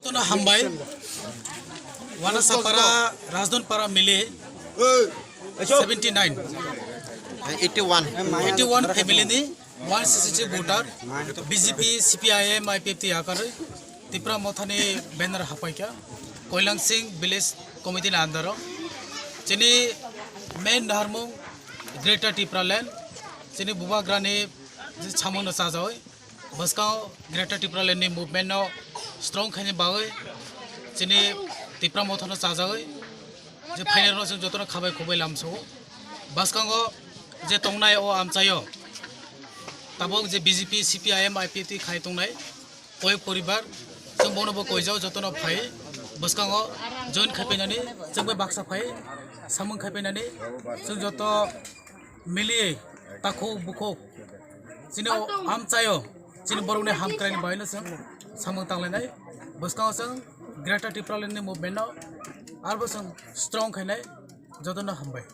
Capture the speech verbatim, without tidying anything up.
Tono hambai. Wanasapara, Rajdhanpara mili seventy nine, eighty one, eighty one family ni one sixty voter, B J P, C P I M, I P F T yakarwi Tipra Mothani banner hapaikha Koilangsing village committee ni under o. Chini main naharmung Greater Tipraland, chini bubagrani samung no chajawi. Bwskango Greater Tipraland ni movement no strong khaini bagwi chini Tipra Motha no chajagwi je phainai rok chwng jotono khabai khubui lamsao. Bwskango je tongnai o amchaio tabuk je B J P, C P I M, I P F T khai tongnai koi poribar chwng bono bo koijao jotono phai bwskango join khaipainani chwng bai baksa phai samung khaipainani chwng joto mili takhuk bukhuk chini o amchaio chini borokni hamkraini bagwino chwng samung tanglainai. Bwskango chwng Greater Tipraland ni movement no arbo chwng strong khainai. Jotono hambai.